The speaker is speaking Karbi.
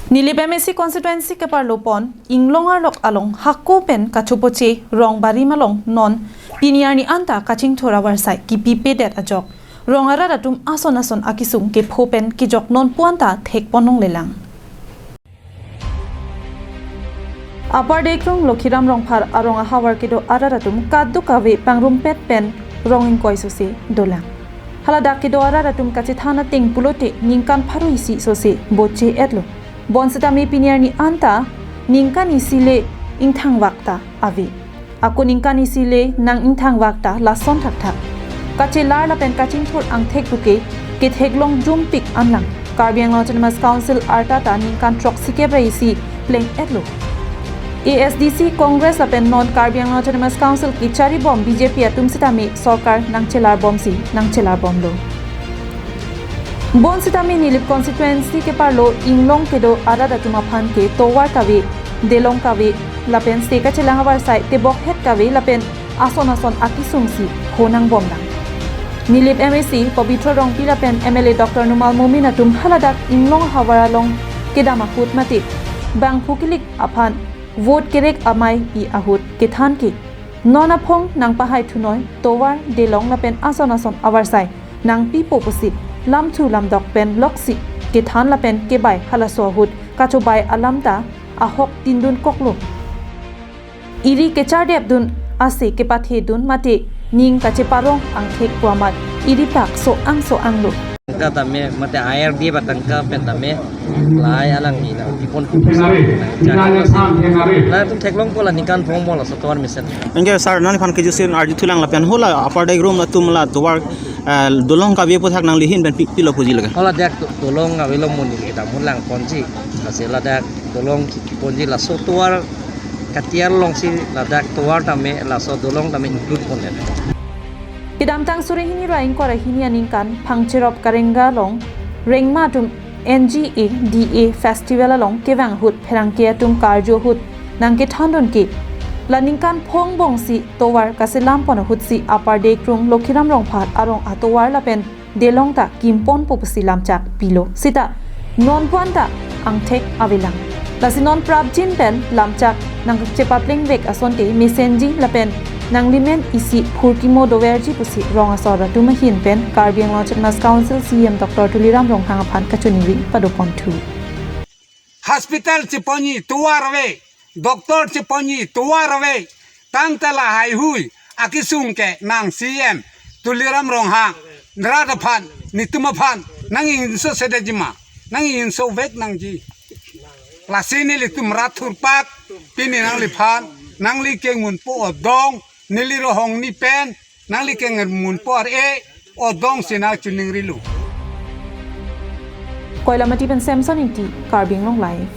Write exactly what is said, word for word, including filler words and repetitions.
Nilip M A C constituency keparlo pon Inglong arlok along hako pen kachopoche rong barim along non pini arni anta kachingthur avarsai kipipedet ajok rong arat atum ason ason akisung kepho pen kejok nonpu anta thekpon longlelang. Upper Dekrung Lokhiram Rongphar arong ahavar kedo arat atum kadokave pangrumpet pen rong ingkoi sose dolang. Haladak kedo arat atum kachethan ateng pulote ningkan pharo isi sose boche etlo. Bonsitame pini arni anta ningkan isi le ingthangvak ta ave. Ako ningkan isi le nang ingthangvak ta lason thakthak. Kachelar lapen kachingthur angthek puke ketheklong jumpik anlang. Karbi Anglong Autonomous Council arta ta ningkan throksi kep ra isi pleng etlo. A S D C, Congress lapen non Karbi Anglong Autonomous Council kecharibom B J P atum sitame sorkar nangchelarbomsi nangchelarbomlo. Bonsitame Nilip constituency keparlo Inglong kedo arat atum aphan ke tovar kave, delong kave, lapen se kachelang avarsai tebokhet kave lapen ason ason akisungsi honang bomlang. Nilip M A C Pabitra Rongpi lapen M L A Doctor Numal Momin atum haladak Inglong ahavar along kedam ahut mate bangphu kilik aphan vote kerek amei pi ahut kethan ke non aphong nangpahai thunoi tovar, delong lapen ason ason avarsai nangpipo pusi lamthu lamdok pen loksi kethan lapen kebai halaso ahut kachobai alam ta ahok tindun koklo. Iri kechardepdun ase kepathedun mate ning kacheparong angthek pu amat iri pak so-ang so-anglo. Tangka tame mate I R D F atangka pen tame lahai alangli nangpipon pu. Latum theklongpo la ningkan phongo laso tovar mesen. Anke sir, nangliphan kejusin arjuthulang lapen hala Upper Dekrung atum la tovar, eh, dolong kave aputhak nangli ahin pen pi, pilo puji lake. Haladak do-, dolong kave lo mo neli kedam hunlangponji. Lasi ladak dolong kiponji laso tovar katiar longsi ladak tovar tame laso dolong tame include pondet. Kedamtang suri hini ra ingkoi ra hini aningkan Phangcherop Karenga along rengma atum N G A D A festival along kevang ahut pherangke atum karju ahut nangkethandun ke la ningkan phongo bongsi tovar kaselampon ahutsi Upper Dekrung Lokhiram Rongphar arong atovar lapen delong ta kimponpo pusi lamchak pilo. Sita nonpu anta angthek avelang. Lasi non prapjin pen lamchak nangchepaplengvek asonte mesenji lapen nanglimen isi phurkimo doverji pusi rong asor atum ahin pen Karbi Anglong Autonomous Council C E M Doctor Tuliram Ronghang aphan kachoningri padoponthu. Hospital cheponji tovar ave, doctor cheponji tovar ave, tangka lahai hui akisung ke nang C E M Tuliram Ronghang rat aphan, netum aphan nang-ingjinso sedetji ma, nang-ingjinso vek nangji. Lasi nelitum rat thurpak, pini nangliphan, nangli kengunpo odong, neli rohongni pen nangli kengunpo ar-e odong si nangchiningrilo. Koilamati pen Samson Ingti, Karbi Anglong Live.